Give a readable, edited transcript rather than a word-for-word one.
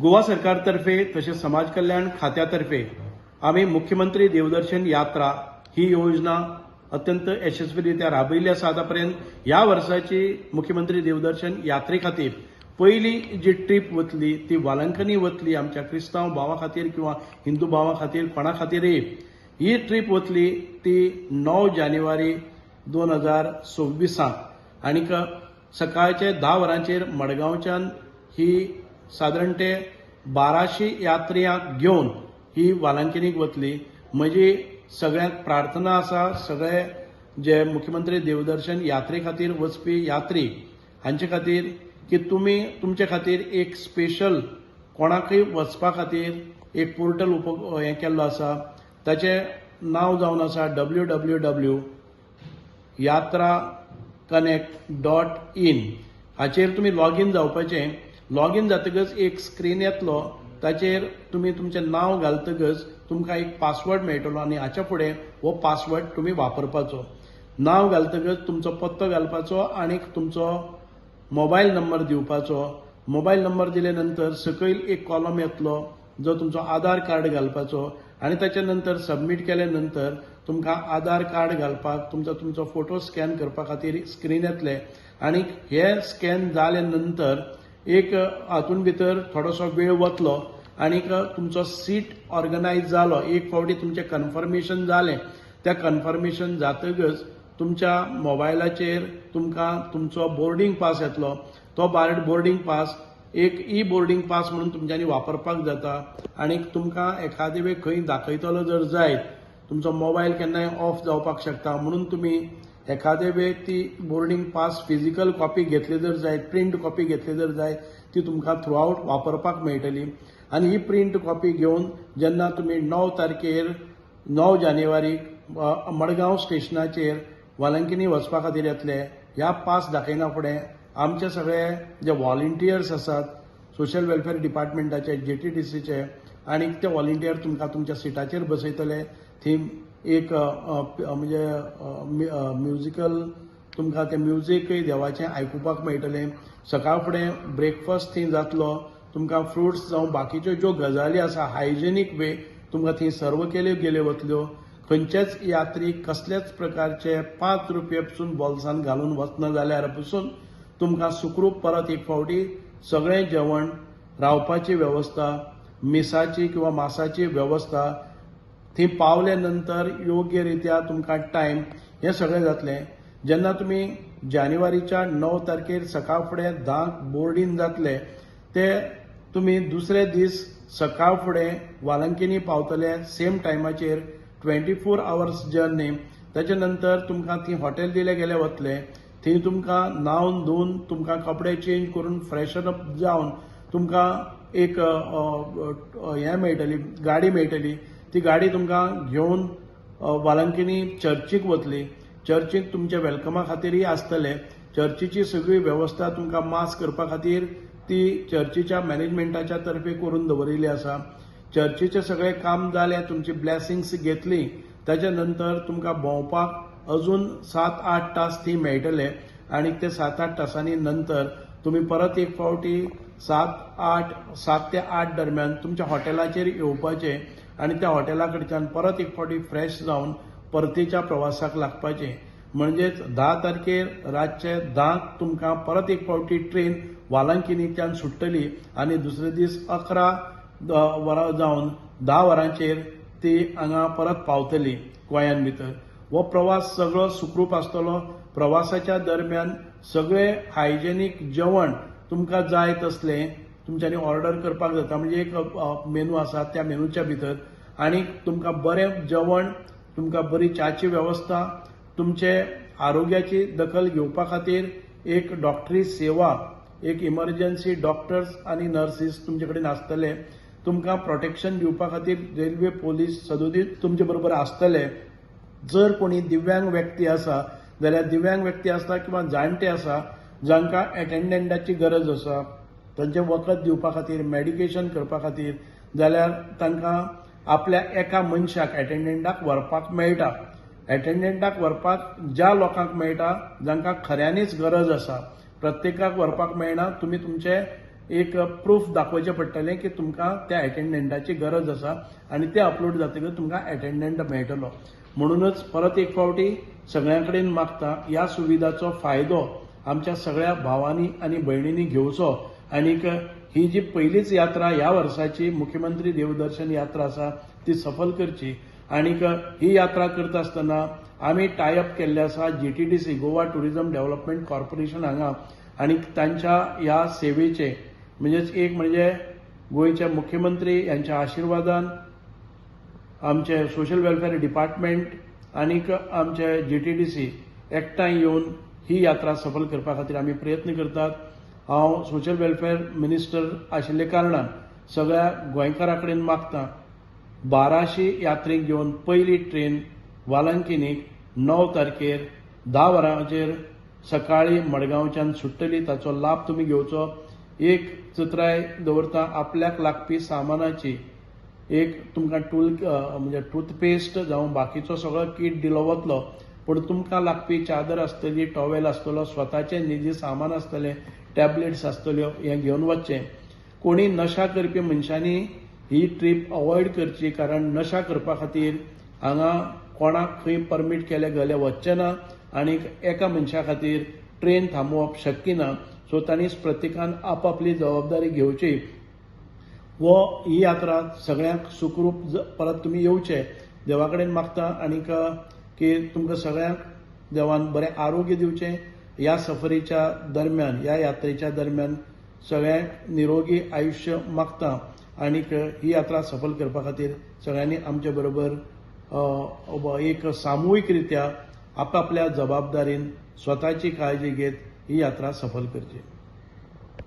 गोवा सरकार तर्फे तशेंच समाज कल्याण खात्या तर्फे आमी मुख्यमंत्री देवदर्शन यात्रा ही योजना अत्यंत यशस्वीरित्या राबयल्ली आसा. आतां पर्यंत ह्या वर्साची मुख्यमंत्री देवदर्शन यात्रे खातीर पयली जी ट्रीप वतली ती वालंकनी वतली. आमच्या क्रिस्तांव भावां खातीर किंवा हिंदू भावां खातीर, कोणा खातीरय ही ट्रीप वतली ती 9 जानेवारी 2026 आनीक सकाळचे 10 वरांचेर मडगांवच्यान ही सादारण ते 1200 यात्र्यांक घेवन ही वालांकिनीक वतली. म्हजी सगळ्यांक प्रार्थना आसा, सगळे जे मुख्यमंत्री देवदर्शन यात्रे खातीर वचपी यात्री हांचे खातीर की तुमी तुमचे खातीर एक स्पेशल कोणाकय वचपा खातीर एक पोर्टल उप हें केल्लो आसा. ताचें नांव जावन आसा www.yatraconnect.in. हाचेर तुमी लॉगीन जावपाचें. लॉगीन जातकच एक स्क्रीन येतलो. ताचेर तुमी तुमचें नांव घालतकच तुमकां एक पासवर्ड मेळटलो आनी हाच्या फुडें हो पासवर्ड तुमी वापरपाचो. नांव घालतकच तुमचो पत्तो घालपाचो आनी तुमचो मोबायल नंबर दिवपाचो. मोबायल नंबर दिले नंतर सकयल एक कॉलम येतलो, जो तुमचो आधार कार्ड घालपाचो आनी ताच्या नंतर सबमीट केले नंतर तुमकां आधार कार्ड घालपाक तुमचो तुमचो फोटो स्कॅन करपा खातीर स्क्रीन येतले. आनी हे स्कॅन जाले नंतर एक हातून भितर थोडोसो वेळ वतलो आनीक तुमचो सीट ऑर्गनायज जालो. एक फावटी तुमचें कन्फर्मेशन जालें, त्या कन्फर्मेशन जातकच तुमच्या मोबायलाचेर तुमकां तुमचो बोर्डींग पास येतलो. तो बोर्डींग पास एक ई बोर्डींग पास म्हणून तुमच्यांनी वापरपाक जाता. आनी तुमकां एखादे वेळ खंय दाखयतलो जर जायत, तुमचो मोबायल केन्नाय ऑफ जावपाक शकता, म्हणून तुमी एखादे वेळ ती बोर्डींग पास फिजिकल कॉपी घेतली जर जायत, प्रिंट कॉपी घेतली जर जायत, ती तुमकां थ्रू आवट वापरपाक मेळटली. आनी ही प्रिंट कॉपी घेवन जेन्ना तुमी 9 तारखेर, 9 जानेवारीक मडगांव स्टेशनाचेर वालंकिनी वचपा खातीर येतले, ह्या पास दाखयना फुडें आमचे सगळे जे व्हॉलंटियर्स आसात सोशल वेलफेअर डिपार्टमेंटाचे, जेटीडीसीचे, आनी ते व्हॉलंटियर तुमकां तुमच्या सिटाचेर बसयतले. थंय एक म्हणजे म्युजिकल तुमकां तें म्युजीकय देवाचें आयकुपाक मेळटलें. सकाळ फुडें ब्रेकफास्ट थंय जातलो. तुमकां फ्रुट्स जावं बाकीच्यो ज्यो गजाली आसा, हायजेनीक वे तुमकां थंय सर्व केल्यो गेल्यो वतल्यो. खंयचेच यात्रीक कसल्याच प्रकारचे 5 रुपये पसून बोल्सान घालून वचना जाल्यार पसून तुमकां सुखरूप परत एक फावटी सगळें जेवण, रावपाची वेवस्था, मिसाची किंवा मासाची वेवस्था, थंय पावले नंतर योग्य रित्या तुमकां टायम, हें सगळें जातलें. जेन्ना तुमी जानेवारीच्या 9 तारखेर सकाळ फुडें 10 बोर्डींग जातले, ते तुमी दुसरे दीस सकाळ फुडें वालंकिनी पावतले सेम टायमाचेर. 24 आवर्स जर्नी. ताच्या नंतर तुमकां थंय हॉटेल दिले गेले वतले. थंय तुमकां न्हावन धुवन, तुमकां कपडे चेंज करून, फ्रेशन अप जावन तुमकां एक हें मेळटली, गाडी मेळटली. ती गाडी तुमकां घेवन वालंकिनी चर्चीक वतली. चर्चीक तुमच्या वेलकमा खातीरय आसतले. चर्चीची सगळी वेवस्था तुमकां मास करपा खातीर ती चर्चीच्या मॅनेजमेंटाच्या तर्फे करून दवरिल्ली आसा. चर्चीचें सगळें काम जालें, तुमची ब्लेसिंग्स घेतली, ताच्या नंतर तुमकां भोंवपाक अजून 7-8 तास थंय मेळटले. आनी ते 7-8 तासांनी नंतर तुमी परत एक फावटी 7 ते 8 दरम्यान तुमच्या हॉटेलाचेर येवपाचें आनी त्या हॉटेला कडच्यान परत एक फावटी फ्रेश जावन परतीच्या प्रवासाक लागपाचें. म्हणजेच 10 तारखेर रातचे 10 तुमकां परत एक फावटी ट्रेन वालांकिनीच्यान सुट्टली आनी दुसरे दीस 11 वरां जावन 10 वरांचेर ती हांगा परत पावतली गोंयान भितर. हो प्रवास सगळो सुखरूप आसतलो. प्रवासाच्या दरम्यान सगळे हायजेनीक जेवण तुमकां जाय तसलें तुमच्यांनी ऑर्डर करपाक जाता. म्हणजे एक मेनू आसा, त्या मेनूच्या भितर आनी तुमकां बरें जेवण, तुमकां बरी च्याची वेवस्था, तुमचे आरोग्याची दखल घेवपा खातीर एक डॉक्टरी सेवा, एक इमर्जन्सी डॉक्टर्स आनी नर्सीस तुमचे कडेन आसतले. तुमकां प्रोटेक्शन दिवपा खातीर रेल्वे पोलीस सदोदीत तुमचे बरोबर आसतले. जर कोणी दिव्यांग व्यक्ती आसा जाल्यार, दिव्यांग व्यक्ती आसा किंवा जाणटे आसा, जांकां एटेंडंटाची गरज आसा तांचें वखद दिवपा खातीर, मेडिकेशन करपा खातीर, जाल्यार तांकां आपल्या एका मनशाक एटेंडंटाक व्हरपाक मेळटा. एटेंडंटाक व्हरपाक ज्या लोकांक मेळटा जांकां खऱ्यांनीच गरज आसा. प्रत्येकाक व्हरपाक मेळना. तुमी तुमचे एक प्रूफ दाखोवचें पडटलें की तुमकां त्या एटेंडंटाची गरज आसा आनी तें अपलोड जातकच तुमकां एटेंडंट मेळटलो. म्हणूनच परत एक फावटी सगळ्यां कडेन मागता, ह्या सुविधाचो फायदो आमच्या सगळ्या भावांनी आनी भयणींनी घेवचो. आनीक ही जी पयलीच यात्रा ह्या वर्साची मुख्यमंत्री देवदर्शन यात्रा आसा ती सफल करची. आनीक ही यात्रा करता आसतना आमी टायअप केल्ले आसा GTDC Goa tourism development corporation हांगा, आनी तांच्या ह्या सेवेचे म्हणजेच एक म्हणजे गोंयचे मुख्यमंत्री यांच्या आशिर्वादान आमचे सोशल वेलफेअर डिपार्टमेंट आनीक आमचे GTDC एकठांय येवन ही यात्रा सफल करपा खातीर आमी प्रयत्न करतात. हांव सोशल वेलफेअर मिनिस्टर आशिल्ले कारणान सगळ्या गोंयकारां कडेन मागता, 1200 यात्रीक घेवन पयली ट्रेन वालंकिनीक 9 तारखेर 10 वरांचेर सकाळी मडगांवच्यान सुट्टली. ताचो लाभ तुमी घेवचो. एक चत्राय दवरता, आपल्याक लागपी सामानाची एक तुमकां टूल म्हणजे टूथपेस्ट जावं बाकीचो सगळो कीट दिलो वतलो, पूण तुमकां लागपी चादर आसतली, टॉवेल आसतलो, स्वताचें निजी सामान आसतलें, टॅबलेट्स आसतल्यो, हें घेवन वचचें. कोणी नशा करपी मनशांनी ही ट्रीप अवॉयड करची, कारण नशा करपा खातीर हांगा कोणाक खंय परमीट केले गेले वचचें ना आनी एका मनशा खातीर ट्रेन थांबोवप शक्य ना. सो तांणी प्रत्येकान आपापली जबाबदारी घेवची. वो ही यात्रा सगळ्यांक सुखरूप परत तुमी येवचे देवा कडेन मागता आनीक की तुमकां सगळ्यांक देवान बरें आरोग्य दिवचें. ह्या सफरीच्या दरम्यान, ह्या यात्रेच्या दरम्यान सगळ्यांक निरोगी आयुश्य मागता आनीक ही यात्रा सफल करपा खातीर सगळ्यांनी आमचे बरोबर एक सामुहीक रित्या आपापल्या जबाबदारीन स्वताची काळजी घेत ही यात्रा सफल करची.